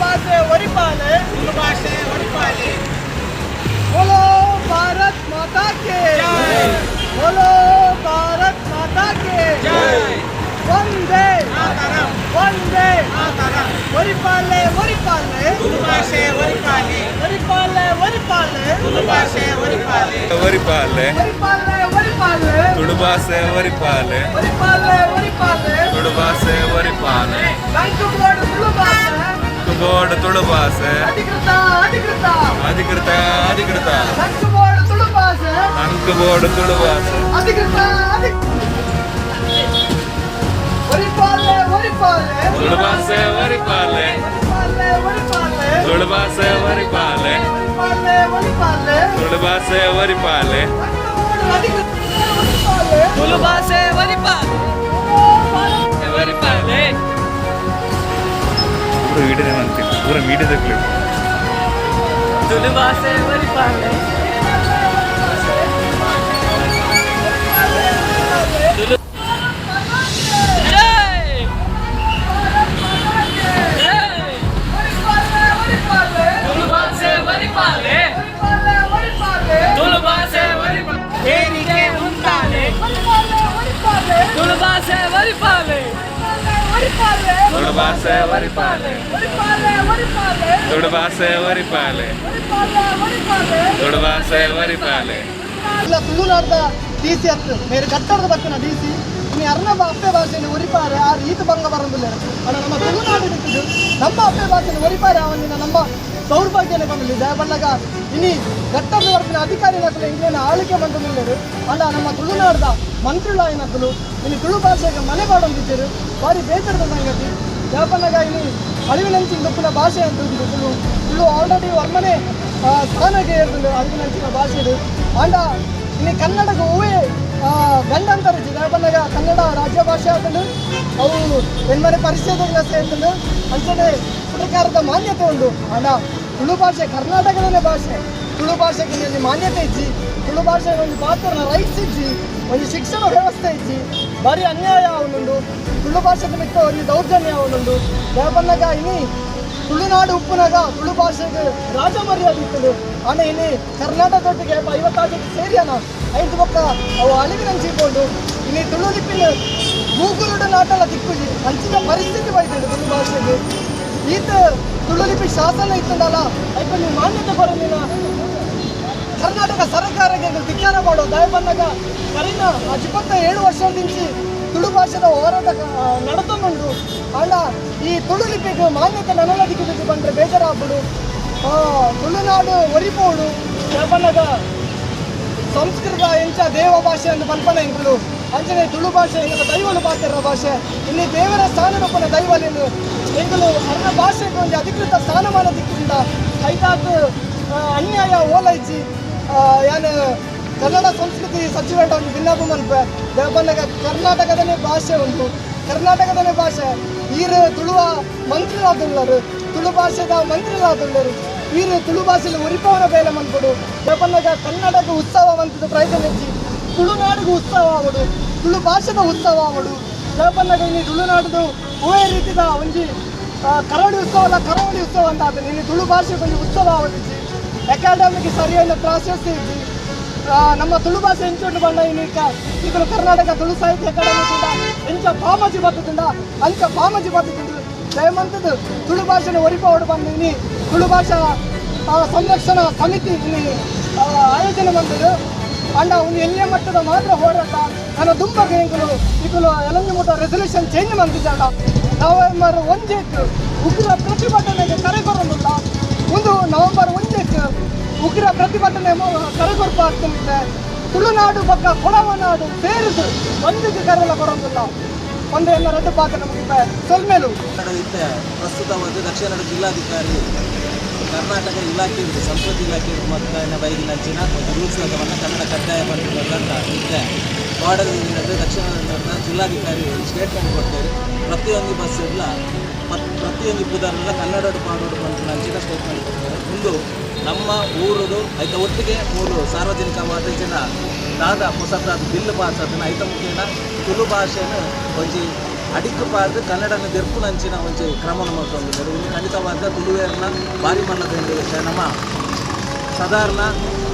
ಭಾಷೆ ಒರಿಪಾಲೆ. ತುಳು ಭಾಷೆ ಒರಿಪಾಲೆ. बोलो भारत माता के. ಜೈ. बोलो भारत माता के. ಜೈ. ವಂದೇ ಮಾತರಂ. ವಂದೇ ಮಾತರಂ. ಒರಿಪಾಲೆ, ಒರಿಪಾಲೆ. ತುಳು ಭಾಷೆ ಒರಿಪಾಲೆ. ಒರಿಪಾಲೆ, ಒರಿಪಾಲೆ. ತುಳು ಭಾಷೆ ಒರಿಪಾಲೆ. ಒರಿಪಾಲೆ. ಒರಿಪಾಲೆ, ಒರಿಪಾಲೆ. ತುಳು ಭಾಷೆ ಒರಿಪಾಲೆ. ಒರಿಪಾಲೆ, ಒರಿಪಾಲೆ. ತುಳು ಭಾಷೆ ಒರಿಪಾಲೆ. ಬ್ಯಾಂಕ್ ಬೋರ್ಡ್ ತುಳು ಭಾಷೆ. ಬೋರ್ಡ್ ತುಳು ಭಾಷೆ. ಅಧಿಕೃತ, ಅಧಿಕೃತ. ಅಧಿಕೃತ, ಅಧಿಕೃತ. ಬ್ಯಾಂಕ್ ಬೋರ್ಡ್ ತುಳು ಭಾಷೆ. ಅಂಕ್ ಬೋರ್ಡ್ ತುಳು ಭಾಷೆ. ಅಧಿಕೃತ, ಅಧಿಕೃತ. ಒರಿಪಾಲೆ, ಒರಿಪಾಲೆ. ತುಳು ಭಾಷೆ ಒರಿಪಾಲೆ. ಒರಿಪಾಲೆ, ಒರಿಪಾಲೆ. ತುಳು ಭಾಷೆ ಒರಿಪಾಲೆ. ಒರಿಪಾಲೆ, ಒರಿಪಾಲೆ. ತುಳು ಭಾಷೆ ಒರಿಪಾಲೆ. ತುಳು ಭಾಷೆ ಒರಿಪಾಲೆ. ಒರಿಪಾಲೆ. ಪೂರ ವೀಡಿಯೋ ಅಂತೀನಿ, ಪೂರ ಮೀಡಿಯಾದ. ತುಳು ಭಾಷೆ ಒರಿಪಾಲೆ. ಜೈ ಜೈ. ತುಳು ಭಾಷೆ ಒರಿಪಾಲೆ. ತುಳು ಭಾಷೆ ಒರಿಪಾಲೆ. ಏರಿಗೆ ಉಂಟಾಲೆ. ತುಳು ಭಾಷೆ ಒರಿಪಾಲೆ. ತುಳು ಭಾಷೆ ಒರಿಪಾಲೆ. ತುಳು ಭಾಷೆ ಒರಿಪಾಲೆ. ತುಳು ಭಾಷೆ ಒರಿಪಾಲೆ. ಇಲ್ಲ, ತುಳುನಾಡ್ದ ಡಿ ಸಿ ಹತ್ತು ಮೇರೆ ಕಟ್ಟಡದ ಬತ್ತಿನ ಡಿ ಸಿ ಇನ್ನು ಅರ್ನ ಅಪ್ಪೆ ಭಾಷೆಯನ್ನು ಒರಿಪಾರೆ. ಆ ರೀತಿ ಭಂಗ ಬರಂದಿಲ್ಲ. ಅಣ್ಣ, ನಮ್ಮ ತುಳುನಾಡು ಇಟ್ಟಿದ್ದು ನಮ್ಮ ಅಪ್ಪೆ ಭಾಷೆಯನ್ನು ಒರಿಪಾರೆ ಅವನಿನ ನಮ್ಮ ದೌರ್ಭಾಗ್ಯನೇ ಬಂದಿಲ್ಲ. ದಯಬಣ್ಣಗ ಇನಿ ಘಟ್ಟದ ವರ್ಗನ ಅಧಿಕಾರಿ ನಕಲು ಇಂಗ್ಲೇನ ಆಳ್ವಿಕೆ ಬಂದಿಲ್ಲರು. ಅಲ್ಲ, ನಮ್ಮ ತುಳುನಾಡ್ದ ಮಂತ್ರಿಗಳಾಯಿನಕಲು ಇನ್ನು ತುಳು ಭಾಷೆಗೆ ಮನೆ ಪಾಡೊಂದಿದ್ದರು. ಭಾರಿ ಬೇಸರದ ಸಂಗತಿ. ದಯಪನ್ನಗ ಇನಿ ಅಳಿವಿನಂಚಿನ ಗೊತ್ತಿನ ಭಾಷೆ ಅಂತ ಉಂಟು ತುಳು. ತುಳು ಆಲ್ರೆಡಿ ವರ್ಮನೆ ಸ್ಥಾನಕ್ಕೆ ಏರ್ತುಂಡು ಅಳಿವಿನಂಚಿನ ಭಾಷೆ ಇದು. ಆಂಡ ಇನ್ನು ಕನ್ನಡಕ್ಕೆ ಹೂವೇ ಗಂಡಂತರ ಬಂದಾಗ ಕನ್ನಡ ರಾಜ್ಯ ಭಾಷೆ ಆತಂಡು, ಅವು ಎನ್ಮನೆ ಪರಿಷದ ಸೇರ್ತಂಡು, ಅಂಚನೆ ಸರ್ಕಾರದ ಮಾನ್ಯತೆ ಉಂಡು. ಆಂಡ ತುಳು ಭಾಷೆ ಕರ್ನಾಟಕದನೇ ಭಾಷೆ. ತುಳು ಭಾಷೆಗೆ ಇಲ್ಲಿ ಮಾನ್ಯತೆ ಇಜ್ಜಿ. ತುಳು ಭಾಷೆ ಒಂದು ಪಾತ್ರ ರೈಟ್ಸ್ ಇಜ್ಜಿ, ಒಂದು ಶಿಕ್ಷಣ ವ್ಯವಸ್ಥೆ ಇಜ್ಜಿ. ಭಾರಿ ಅನ್ಯಾಯ ಅವನುಂಡು. ತುಳು ಭಾಷೆದ ಮಿತ್ತ ಒಂದು ದೌರ್ಜನ್ಯ ಅವನುಂಡು. ದಯಪನ್ನಗ ಇನಿ ತುಳುನಾಡು ಉಪ್ಪುನಾಗ ತುಳು ಭಾಷೆಗೆ ರಾಜ ಮರ್ಯಾದೆ ಇತ್ತದು. ಆನ ಇಲ್ಲಿ ಕರ್ನಾಟಕದೊಟ್ಟಿಗೆ 56 ಸೇರಿಯನ ಐದು ಬೊಕ್ಕ ಅವು ಅಳಿವಿನಂಚಿಕೊಂಡು ಇಲ್ಲಿ ತುಳು ಲಿಪಿನ ಗೂಗಲ್ ನಾಟಲ ತಿಕ್ಕುಜಿ. ಅಂಚಿನ ಪರಿಸ್ಥಿತಿ ಬೈತದೆ ತುಳು ಭಾಷೆಗೆ. ಈತ ತುಳು ಲಿಪಿ ಶಾಸನ ಇತ್ತದಲ್ಲ, ಐಪ ನೀವು ಮಾನ್ಯತೆ ಕೊರಲಿನ ಕರ್ನಾಟಕ ಸರ್ಕಾರಕ್ಕೆ ಧಿಕ್ಕಾರ ಮಾಡೋ. ದಯ ಬಂದಾಗ ಕರಿನ 27 ವರ್ಷದಿಂಚಿ ತುಳು ಭಾಷೆದ ಹೋರಾಟ ನಡತೊಂದುಂಡು. ಆಂಡ ಈ ತುಳು ಲಿಪಿಗೆ ಮಾನ್ಯತೆ ನನಲ ದಿಕ್ಕು ಬಂದರೆ ಬೇಜಾರಾಗ್ಬಿಡು. ತುಳುನಾಡು ಒರಿಪೋಡು. ಬಂದಾಗ ಸಂಸ್ಕೃತ ಎಂಚ ದೇವ ಭಾಷೆ ಎಂದು ಪನ್ಪನ ಎಂಕುಲು, ಅಂಚನೆ ತುಳು ಭಾಷೆ ಎಂಕುಲು ದೈವಲು ಪಾತೆರ ಭಾಷೆ. ಇಲ್ಲಿ ದೇವರ ಸ್ಥಾನದೊಪ್ಪನ ದೈವಲಿಂದು ಎಂಕುಲು ಅರ್ನ ಭಾಷೆಗೆ ಒಂದು ಅಧಿಕೃತ ಸ್ಥಾನಮಾನ ದಿಕ್ಕಿಂದ ಐತಾತ್ ಅನ್ಯಾಯ ಓಲೈಚಿ. ಯಾನ್ ಕನ್ನಡ ಸಂಸ್ಕೃತಿ ಸಚಿವ ಒಂದು ಬಿನ್ನಾಪು ಮನ್ಪೆ. ದೇವಪನ್ನಗ ಕರ್ನಾಟಕದನೇ ಭಾಷೆ ಉಂಟು, ಕರ್ನಾಟಕದನೇ ಭಾಷೆ. ಈರು ತುಳುವ ಮಂತ್ರಿಲಾದುಳ್ಳರು, ತುಳು ಭಾಷೆದ ಮಂತ್ರಿಲಾದುಳ್ಳರು. ಈರು ತುಳು ಭಾಷೆಯಲ್ಲಿ ಒರಿಪವನ ಬೇಲೆ ಮನ್ಪುಡು. ದೇವಪನ್ನಗ ಕನ್ನಡಕ್ಕೆ ಉತ್ಸವ ಮಂತದ ಪ್ರಯತ್ನ ಹೆಚ್ಚಿ, ತುಳುನಾಡಿಗೆ ಉತ್ಸವ ಆವಡು, ತುಳು ಭಾಷೆದ ಉತ್ಸವ ಆವಡು. ದೇವಪನ್ನಗ ಇನ್ನು ತುಳುನಾಡುದು ಹೂವೇ ರೀತಿದ ಒಂಜಿ ಕರಾವಳಿ ಉತ್ಸವ ಅಲ್ಲ, ಕರಾವಳಿ ಉತ್ಸವ ಅಂತ ಆತಂಡು. ಇನ್ನು ತುಳು ಭಾಷೆಗೆ ಒಂಜಿ ಉತ್ಸವ ಆವಡಿಜ್ಜಿ. ಅಕಾಡೆಮಿಗೆ ಸರಿಯಾದ ಪ್ರಾಶಸ್ತ್ಯ ಇಜ್ಜಿ. ನಮ್ಮ ತುಳು ಭಾಷೆ ಎಂಚುಂಡು ಬಂಡ ಇನ್ನು ಈಗ ಕರ್ನಾಟಕ ತುಳು ಸಾಹಿತ್ಯ ಅಕಾಡೆಮಿ ಕೂಡ ಎಂಚ ಪಾಮಜಿ ಬತ್ತುಂಡ, ಅಂಚ ಪಾಮಜಿ ಬತ್ತುಂಡು. ದಯಮಂತದ್ದು ತುಳು ಭಾಷೆನ ಒರಿಪವಡು ಬಂದು ಇನಿ ತುಳು ಭಾಷಾ ಸಂರಕ್ಷಣಾ ಸಮಿತಿ ಇಲ್ಲಿ ಆಯೋಜನೆ ಬಂದದ್ದು. ಅಂಡ ಒಂದು ಎಲ್ಲಿಯ ಮಟ್ಟದ ಮಾತ್ರ ಹೋರಾಟ. ನನ್ನ ದುಂಬಗೆ ಎಂಕುಲು ಇಕುಲು ಎಲಂಜಿ ಮುಟ್ಟ ರೆಸಲ್ಯೂಷನ್ ಚೇಂಜ್ ಮಂತಿದ್ದಾಡ ನವೆಂಬರ್ 1ಕ್ಕೆ ಉಗ್ರ ಪ್ರತಿಭಟನೆಗೆ ಕರೆ ಕೊರೊಂದುಲ್ಲ. ಒಂದು ನವೆಂಬರ್ 1ಕ್ಕೆ ಉಗ್ರ ಪ್ರತಿಭಟನೆ ಕರೆ ಕೊರ್ಪ ಆಗ್ತದೆ. ತುಳುನಾಡು ಬೊಕ್ಕ ಕೊಡವನಾಡು ಸೇರಿದು ಒಂದಕ್ಕೆ ಕರೆಲ್ಲ ಕೊರೊಂದುಲ್ಲ. ಒಂದು ಎಲ್ಲ ರದ್ದು ಪಾತ್ರ ನಮಗೆ ಸೊಲ್ಮೇಲು. ಕನ್ನಡ ಪ್ರಸ್ತುತವಾದ ದಕ್ಷಿಣ ಕನ್ನಡ ಜಿಲ್ಲಾಧಿಕಾರಿ ಕರ್ನಾಟಕ ಇಲಾಖೆ ಸಂಸ್ಕೃತಿ ಇಲಾಖೆ ಮತ್ತು ಬೈದಿನಂಚಿನ ಒಂದು ರೂಲ್ಸ್ ಕನ್ನಡ ಕಡ್ಡಾಯ ಪಡೆದಿರ್ತಕ್ಕಂಥ ಇತ್ತೆ ಬಾರ್ಡರ್ ದಕ್ಷಿಣ ಕನ್ನಡ ಜಿಲ್ಲಾಧಿಕಾರಿ ಒಂದು ಸ್ಟೇಟ್ಮೆಂಟ್ ಕೊಡ್ತಾರೆ. ಪ್ರತಿಯೊಂದು ಬಸ್ ಇಲ್ಲ ಪ್ರತಿಯೊಂದು ಪುದರ್ಲ ಕನ್ನಡ ಪಾಡೋಡು ಪನ್ಪಿನ ಸ್ಟೇಟ್ಮೆಂಟ್ ಕೊಡ್ತಾರೆ. ಒಂದು ನಮ್ಮ ಊರುಡು ಐತ ಒಟ್ಟಿಗೆ ಮೂರು ಸಾರ್ವಜನಿಕ ಜನ ದಾದ ಹೊಸದಾದ ಬಿಲ್ ಪಾಸ್ ಅದನ್ನು ಐತ ಮುಖೇನ ತುಳು ಭಾಷೆನ ಒಂಜಿ ಅಡಿಕ್ಕು ಪಾರ್ದು ಕನ್ನಡನ ದೆರ್ಪುನಂಚಿನ ಒಂಜಿ ಕ್ರಮನ ಮಲ್ತೊಂದುಲ್ಲೆರ್. ಉಂದು ಖಂಡಿತವಾದ ತುಳುವೆರ್ನ ಬಾರಿ ಮಲ್ಲದ ಒಂದು ವಿಷಯ. ನಮ್ಮ ಸಾಧಾರಣ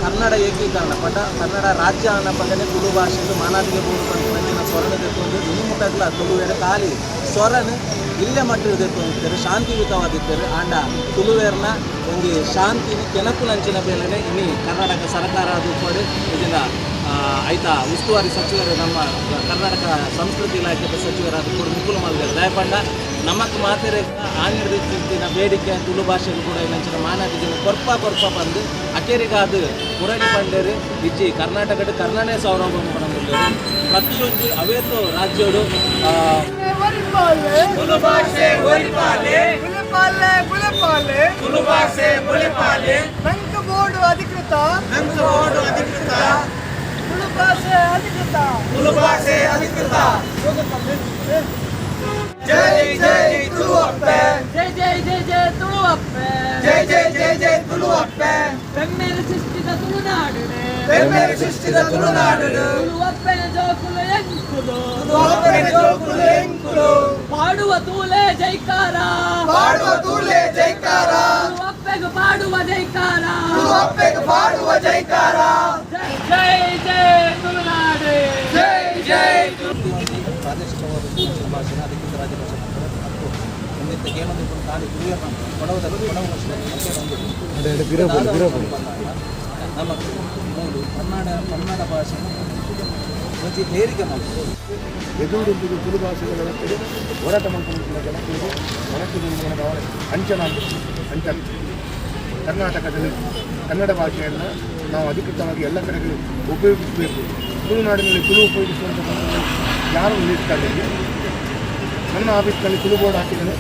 ಕನ್ನಡ ಏಕೀಕರಣ ಪಂಡ ಕನ್ನಡ ರಾಜ್ಯ ಅನ್ನಪಗನೆ ತುಳು ಭಾಷೆಗೆ ಮಾನಾದಿಗೆ ಬೋಡು ಪನ್ಪಿನಂಚಿನ ಸ್ವರಣ ದೆತ್ತೊಂದು ಇನಿ ಮುಟ್ಟಗ್ಲ ತುಳುವೆರ್ ಖಾಲಿ ಸ್ವರನ್ ಇಲ್ಲೇ ಮಟ್ಟಿಗೆ ದೆತ್ತೊಂದಿತ್ತೆರ್, ಶಾಂತಿಯುತವಾದಿತ್ತೆರ್. ಆಂಡ ತುಳುವೆರ್ನ ಒಂಜಿ ಶಾಂತಿನ ಕೆನಕುನಂಚಿನ ಬೇಲೆನೆ ಇನಿ ಕರ್ನಾಟಕ ಸರ್ಕಾರ ಅದು ಇದನ್ನ ಐತ ಉಸ್ತುವಾರಿ ಸಚಿವರು ನಮ್ಮ ಕರ್ನಾಟಕ ಸಂಸ್ಕೃತಿ ಇಲಾಖೆದ ಸಚಿವರಾದ ಕೂಡ ಮುಕುಲು ಮಲ್ದೆರ್. ದಯಪಂಡ ನಮಕ್ ಮಾತೆರೆ ಆನಿರ್ದಿತ್ತಿನ ಬೇಡಿಕೆ ತುಳು ಭಾಷೆಗೂ ಕೂಡ ಇನ್ನಂಚಿನ ಮಾನಾದಿಗೆ ಕೊರ್ಪ ಕೊರ್ಪ ಬಂದು ಅಕೇರಿಗಾದ ಮುರಳಿ ಪಂಡೇರು ಇಜ್ಜಿ ಕರ್ನಾಟಕದ ಕರ್ನಾಟಕ ಸೌರಭ ಪಣಂದುಲ್ಲೆರ್. ಪ್ರತಿಯೊಂಜಿ ಅವೇತೋ ರಾಜ್ಯೋಡು ತುಳು ಭಾಷೆ ಒರಿಪಾಲೆ, ಬುಲೆಪಾಲೆ ಬುಲೆಪಾಲೆ ತುಳು ಭಾಷೆ ಬುಲೆಪಾಲೆ, ನಂಕ್ ಬೋರ್ಡು ಅಧಿಕೃತ, ನಂಕ್ ಬೋರ್ಡು ಅಧಿಕೃತ, ತುಳು ಭಾಷೆ ಅಧಿಕೃತ, ತುಳು ಭಾಷೆ ಅಧಿಕೃತ. ಜೈ ಜೈ ತುಳುವಪ್ಪೆ, ಜೈ ಜೈ ಜೈ ಜೈ ತುಳುವಪ್ಪೆ, ಜೈ ಜೈ ಜೈ ಜೈ ತುಳುವಪ್ಪೆ, ಬೆಮ್ಮೇರು ಸೃಷ್ಟಿದ ತುಳುನಾಡು, ಬೆಮ್ಮೇರು ಸೃಷ್ಟಿದ ತುಳುನಾಡು, ತುಳುವಪ್ಪೆನ ಜೋಕುಲು ಎಂಕುಲು, ತುಳುವಪ್ಪೆನ ಜೋಕುಲು ಎಂಕುಲು, ಪಾಡುವ ತೂಲೆ ಜೈಕಾರ, ಪಾಡುವ ತೂಲೆ ಜೈಕಾರ, ತುಳುವಪ್ಪೆಗು ಪಾಡುವ ಜೈಕಾರ, ತುಳುವಪ್ಪೆಗೆ ಪಾಡುವ ಜೈಕಾರ. ಜೈ ಜೈ ಜೈ ತುಳುನಾಡು, ಜೈ ಜೈ. ಪ್ರತಿಯೊಂಜಿ ಪ್ರಾದೇಶಿಕವಾದ ತುಳು ಭಾಷೆನ ಅಧಿಕೃತ ರಾಜ್ಯ ಭಾಷೆ ಮಾಡ್ತಾರೆ. ಹಕ್ಕು ಒಂದಿತ್ತ ಕೇಳೊಂದು ಖಾಲಿ ತುಳುವೆರ್ನ ಕೊಡವದಲ್ಲಿ ಕೊಡವ ಭಾಷೆಯಲ್ಲಿ ನಮ್ಮ ಮೂಲು ಕನ್ನಡ ಕನ್ನಡ ಭಾಷೆನ ಒಂಜಿ ಹೇರಿಕೆ ಮಲ್ಪೊಡು. ಎದುರುಂಟು ತುಳು ಭಾಷೆಗಳ ಒಟ್ಟಿಗೆ ಹೋರಾಟ ಮಾಡ್ಕೊಂಡು ಜನರಿಗೆ ಮನಸ್ಸಿನ ಭಾವನೆ ಅಂಚನ ಅಂಚ ಕರ್ನಾಟಕದಲ್ಲಿ ಕನ್ನಡ ಭಾಷೆಯನ್ನು ನಾವು ಅಧಿಕೃತವಾಗಿ ಎಲ್ಲ ಕಡೆಗೂ ಉಪಯೋಗಿಸಬೇಕು. ತುಳುನಾಡಿನಲ್ಲಿ ತುಳು ಉಪಯೋಗಿಸುವಂಥ ಸಂದರ್ಭದಲ್ಲಿ ಯಾರು ನಿಲ್ಲಿಸ್ತಾರೆ? ಇಲ್ಲಿ ನನ್ನ ಆಫೀಸ್ನಲ್ಲಿ ತುಳು ಬೋರ್ಡ್ ಹಾಕಿದ್ದೇನೆ,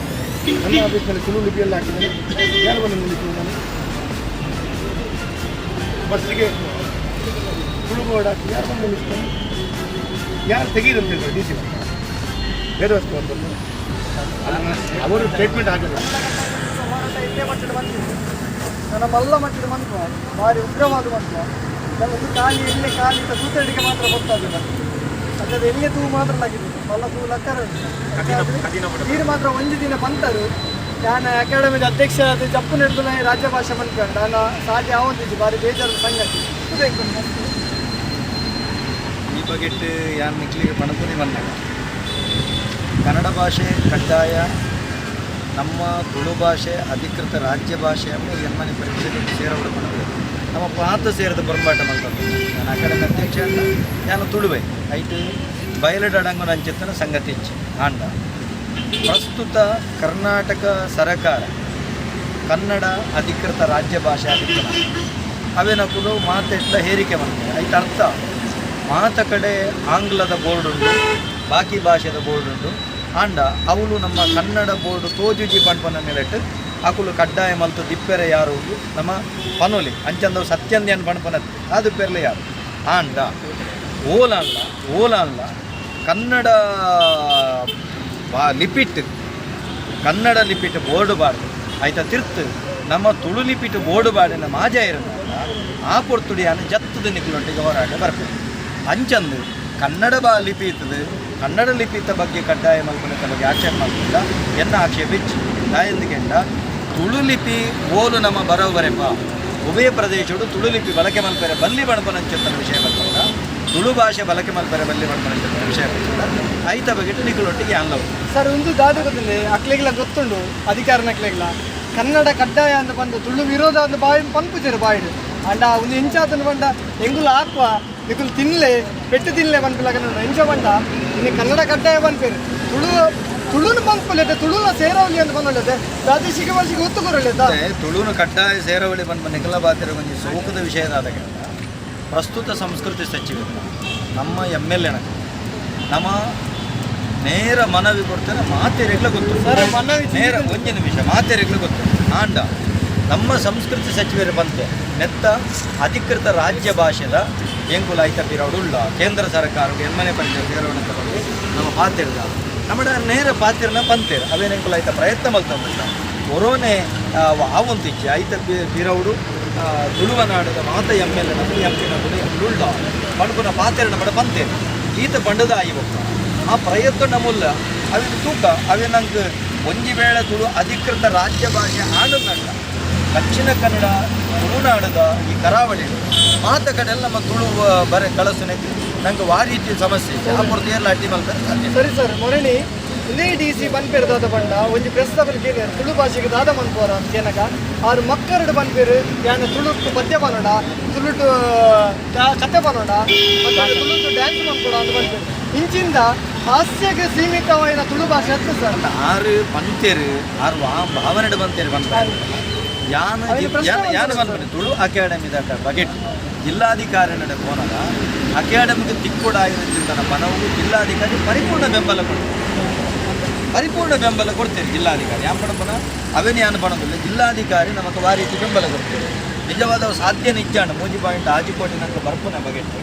ನನ್ನ ಆಫೀಸ್ನಲ್ಲಿ ತುಳು ಲಿಪಿಯಲ್ಲಿ ಹಾಕಿದ್ದೇನೆ. ಯಾರು ಬಂದು ನಿಲ್ಲಿಸುವುದು? ನಾನು ಬಸ್ಸಿಗೆ ತುಳು ಬೋರ್ಡ್ ಹಾಕಿ ಯಾರು ಬಂದು ನಿಲ್ಲಿಸ್ತಾರೆ? ಯಾರು ತೆಗೀರಿ ಅಂತ ಹೇಳ್ತಾರೆ? ಡಿ ಸಿ ವೇದವಸ್ತು ಅಂತಂದು ಅವರು ಸ್ಟೇಟ್ಮೆಂಟ್ ಹಾಕಿಲ್ಲ. ಹೋರಾಟ ಇಲ್ಲೇ ಮಟ್ಟದ ಬಂದಿದೆ. ನನ್ನ ಮಲ್ಲ ಮಟ್ಟದ ಮಂತ್ರ ಭಾರಿ ಉಗ್ರವಾದ ಮಂತ್ರ. ಒಂದು ಖಾಲಿ ಎಣ್ಣೆ ಖಾಲಿ ತೂತಡಿಗೆ ಮಾತ್ರ ಗೊತ್ತಾಗಿಲ್ಲ. ಅಲ್ಲದೆ ಎಣ್ಣೆ ತೂ ಮಾತ್ರ ಲಾಗಿದೆ, ಮಲ್ಲ ತೂ ಲಕ್ಕರ ನೀರು ಮಾತ್ರ. ಒಂದು ದಿನ ಬಂತರು ನಾನು ಅಕಾಡೆಮಿದ ಅಧ್ಯಕ್ಷ ಅದು ಜಪ್ಪು ನಡೆದು ರಾಜ್ಯ ಭಾಷೆ ಮನ್ಕೊಂಡು ನಾನು ಸಾಧ್ಯ ಆವೊಂದಿದ್ದು ಭಾರಿ ಬೇಜಾರದ ಸಂಗತಿ. ಬೇಕು. ಈ ಬಗೆಟ್ ಯಾನ್ ನಿಕ್ಲಿಗೆ ಪಣಪುನಿ ಬಂದಾಗ ಕನ್ನಡ ಭಾಷೆ ಕಡ್ಡಾಯ, ನಮ್ಮ ತುಳು ಭಾಷೆ ಅಧಿಕೃತ ರಾಜ್ಯ ಭಾಷೆ ಎಂಬ ಎಮ್ಮನೆ ಪರಿಷತ್ ಸೇರವಡು ಪಣಪು ನಮ್ಮ ಪಾತ ಸೇರಿದ ಪೊರಂಬಾಟ ಮಲ್ತದ್ದು. ನಾನು ಅಕಾಡೆಮಿ ಅಧ್ಯಕ್ಷ ಅಂತ ನಾನು ತುಳುವೆ ಐಟ್ ಬಯಲುಡ್ ಅಡಂಗುನ ಅಂಚಿತ್ತನ ಸಂಗತಿ ಇಚ್ಚಿ. ಆಂಡ ಪ್ರಸ್ತುತ ಕರ್ನಾಟಕ ಸರಕಾರ ಕನ್ನಡ ಅಧಿಕೃತ ರಾಜ್ಯ ಭಾಷೆ ಆಗಿತ್ತು. ಅವೇನಕುಲು ಮಾತೆಟ್ಲ ಹೇರಿಕೆ ಮಾಡ್ತಾರೆ. ಐತ ಅರ್ಥ ಮಾತ ಕಡೆ ಆಂಗ್ಲದ ಬೋರ್ಡ್ ಉಂಟು, ಬಾಕಿ ಭಾಷೆದ ಬೋರ್ಡ್ ಉಂಟು. ಆಂಡ ಅವಳು ನಮ್ಮ ಕನ್ನಡ ಬೋರ್ಡ್ ತೋಜುಜಿ ಪಣ್ಪನ ನೆಲೆಟ್ ಅಕುಲು ಕಡ್ಡಾಯ ಮಲ್ತು ದಿಪ್ಪೆರೆ ಯಾರು ನಮ್ಮ ಪನೊಲಿ ಅಂಚಂದವು ಸತ್ಯಂದ್ಯನ್ ಪಣ್ಪನ ಅದು ಪೆರ್ಲೆ ಯಾರು. ಆಂಡ ಓಲಾನ್ಲ ಓಲಾನ್ಲ ಕನ್ನಡ ಬಾ ಲಿಪಿಟ್ ಕನ್ನಡ ಲಿಪಿಟ್ ಬೋರ್ಡ್ ಬಾರ್ದು ಆಯ್ತಾ ತಿರ್ತು ನಮ್ಮ ತುಳು ಲಿಪಿಟ್ ಬೋರ್ಡ್ ಬಾಡಿನ ಮಾಜ ಇರಲ್ಲ. ಆ ಪೊರ್ತುಡಿಯಾನ ಜತ್ತದ ನಿಕುಲೊಟ್ಟಿಗೆ ಹೋರಾಟ ಬರ್ಬೇಕು. ಅಂಚಂದು ಕನ್ನಡ ಬಾ ಲಿಪಿ ಇರ್ತದೆ. ಕನ್ನಡ ಲಿಪಿತ ಬಗ್ಗೆ ಕಡ್ಡಾಯ ಮಲ್ಪನದ ಬಗ್ಗೆ ಆಕ್ಷೇಪ ಮಲ್ಪುಂಡ ಎನ್ನ ಆಕ್ಷೇಪ ಇಚ್ಚಿ. ದಾಯಂದಿಗೆಂಡ ತುಳು ಲಿಪಿ ಓಲು ನಮ್ಮ ಬರವು ಬರೆಪ ಉಭಯ ಪ್ರದೇಶಡು ತುಳು ಲಿಪಿ ಬಳಕೆ ಮಲ್ಪೆರೆ ಬಲ್ಲಿ ಬಣಪನಂಚತ್ತನ ವಿಷಯ ಬರ್ತದ. ತುಳು ಭಾಷೆ ಬಳಕೆ ಮಲ್ಪೆರೆ ಬಲ್ಲಿ ಬಣಪನಂಚತ್ತನ ವಿಷಯ ಬರ್ತದ. ಐತ ಬಗ್ಗೆ ನಿಕುಲೊಟ್ಟಿಗೆ ಅಲ್ಲವು. ಸರ್, ಒಂದು ದಾದ ಗೊತ್ತಿಲ್ಲ ಅಕ್ಲೆಗ್ಲ ಗೊತ್ತುಂಡು ಅಧಿಕಾರನಕ್ಲೆಗ್ಲ ಕನ್ನಡ ಕಡ್ಡಾಯ ಅಂತ ಬಂದು ತುಳು ವಿರೋಧ ಅಂತ ಬಾಯಿ ಪನ್ಪುಜರು ಬಾಯಿಡು. ಅಂಡ ಒಂದು ಎಂಚಾತನ ಬಂಡ ಎಂಗುಲ ಹಾಕುವ ನಿಕುಲು ತಿನ್ಲೆ ಪೆಟ್ಟು ತಿನ್ಲೆ ಪನ್ಪಿಲಕ ಎಂಚ ಬಂಡ ಇನ್ನು ಕನ್ನಡ ಕಡ್ಡಾಯ ಪನ್ಪೇರು ತುಳು ತುಳುನು ಪನ್ಪುಲೆತೆ ತುಳುನ ಸೇರವಲಿ ಅಂತ ಬಂದೊಳ್ಳತೆ ಪ್ರಾದೇಶಿಕ ಭಾಷೆಗೆ ಒತ್ತು ಕೊರಲೆತ. ಮತ್ತೆ ತುಳುನು ಕಡ್ಡಾಯ ಸೇರವಳಿ ಬಂದ ನಿಖಲ ಬಾತಿರ ಒಂಜಿ ಸೋಕದ ವಿಷಯದಾದ ಪ್ರಸ್ತುತ ಸಂಸ್ಕೃತಿ ಸಚಿವರು ನಮ್ಮ ಎಮ್ ಎಲ್ ಎನ ನಮ್ಮ ನೇರ ಮನವಿ ಕೊಡ್ತಾರೆ. ಮಾತೆರೆಗ್ಲ ಗೊತ್ತು. ಸರ್, ಮನವಿ ನೇರ ಒಂಜಿ ನಿಮಿಷ, ಮಾತೆರೆಗ್ಲ ಗೊತ್ತು. ಆಂಡ ನಮ್ಮ ಸಂಸ್ಕೃತಿ ಸಚಿವರು ಬಂತೆ ನೆತ್ತ ಅಧಿಕೃತ ರಾಜ್ಯ ಭಾಷೆದ ಎಂಕುಲ ಐತ ಪಿರವಡು ಉಳ್ಳ ಕೇಂದ್ರ ಸರ್ಕಾರಕ್ಕೆ ಎಮ್ಮನೆ ಪರಿಷತ್ ಸೇರವಣಂತ ಬಗ್ಗೆ ನಮ್ಮ ಪಾತಿರ್ದ ನಮ್ಮ ನೇರ ಪಾತಿರ್ನ ಪಂತೇರು ಅವೇನು ಎಂಕುಲ ಐತ ಪ್ರಯತ್ನ ಮಲ್ತೊಂದುಲ್ಲ. ಕೊರೋನೆ ಆವೊಂತಿಚ್ಚಿ ಐತ ಪಿರವುಡು ತುಳುವ ನಾಡದ ಮಾತ ಎಮ್ ಎಲ್ ಎ ಎಂ ಪಿ ನಕುಲು ಉಳ್ಳ ಪಣಪುನ ಪಾತೆರನ ಬಡ ಪಂತೇರು ಈತ ಪಂಡದ ಆಯಿ ಬೊಕ್ಕ ಆ ಪ್ರಯತ್ನ ನಮ್ಮುಲ್ಲ. ಅವಿನ ತೂಕ ಅವೆ ನಂಗೆ ಒಂಜಿ ವೇಳೆ ತುಳು ಅಧಿಕೃತ ರಾಜ್ಯ ಭಾಷೆ ಆಂಡ ದಕ್ಷಿಣ ಕನ್ನಡ, ತುಳುನಾಡದ ಈ ಕರಾವಳಿ ಮಾತ ಕಡೆ ನಮ್ಮ ತುಳು ಬರೆ ಕಳಸುನೆಗೆ ನಂಗೆ ವಾ ರೀತಿಯ ಸಮಸ್ಯೆ ಇದೆ. ಆ ಪೊರ್ತು ಏರ್ಲ ಅಡ್ಡಿ ಮಲ್ಪೆರೆ ಸಾಧ್ಯ ಇಲ್ಲ. ಸರಿ ಸರ್, ಮೊರಣಿ ಇದೇ ಡಿ ಸಿ ಪನ್ಪೇರು ದಾದ ಪಂಡ ಒಂಜಿ ಪ್ರೆಸ್ ದಬಲ್ ಕೇನಿಯರ್, ತುಳು ಭಾಷೆಗೆ ದಾದ ಮನ್ಪೋರ ಅಂತ ಕೇನಗ ಆರು ಮಕ್ಕರಡು ಪನ್ಪೇರು, ಯಾನ ತುಳುಟ್ಟು ಪದ್ಯ ಪನೋಡ, ತುಳುಟು ಕತೆ ಪನೋಡ, ಮತ್ತೆ ತುಳುಟು ಡ್ಯಾನ್ಸ್ ಮನ್ಪೋಡ ಅಂತ ಪನ್ಪೇರು. ಇಂಚಿಂದ ಹಾಸ್ಯಕ್ಕೆ ಸೀಮಿತವಾದ ತುಳು ಭಾಷೆ ಅತ್ತ ಸರ್. ಆರು ಪಂತೇರು, ಆರು ಭಾವನೆಡು ಬಂತೇರು ಪನ್ಪೇರು. ಯಾನ್ ಅವಿನ ಪ್ರಶ್ನೆ ಯಾನ್ ಯಾನ್ ಬಂತಲ್ಲ. ಪನ್ಪುನಿ ತುಳು ಅಕಾಡೆಮಿದ ಬಗೆಟ್ ಜಿಲ್ಲಾಧಿಕಾರಿ ನಡೆ ಪೋನಗ ಅಕಾಡೆಮಿಗೆ ತಿಕ್ಕೊಡಾಯಿರಂಚಿಂತನ ಪನವು ಜಿಲ್ಲಾಧಿಕಾರಿ ಪರಿಪೂರ್ಣ ಬೆಂಬಲ ಕೊಡ್ತಾರೆ, ಪರಿಪೂರ್ಣ ಬೆಂಬಲ ಕೊಡ್ತೇವೆ ಜಿಲ್ಲಾಧಿಕಾರಿ. ಯಾನ್ ಪಣಪನ ಅವೇನು ಯಾನ್ ಪಣದಿಲ್ಲ. ಜಿಲ್ಲಾಧಿಕಾರಿ ನಮಕ್ ವಾ ರೀತಿ ಬೆಂಬಲ ಕೊಡ್ತೇವೆ. ನಿಜವಾದ ಅವು ಸಾಧ್ಯ ನಿಜ್ಜಾಂಡ 3.6 ಕೋಟಿ ನಂಗೆ ಬರ್ಪುನ ಬಗೆಟ್.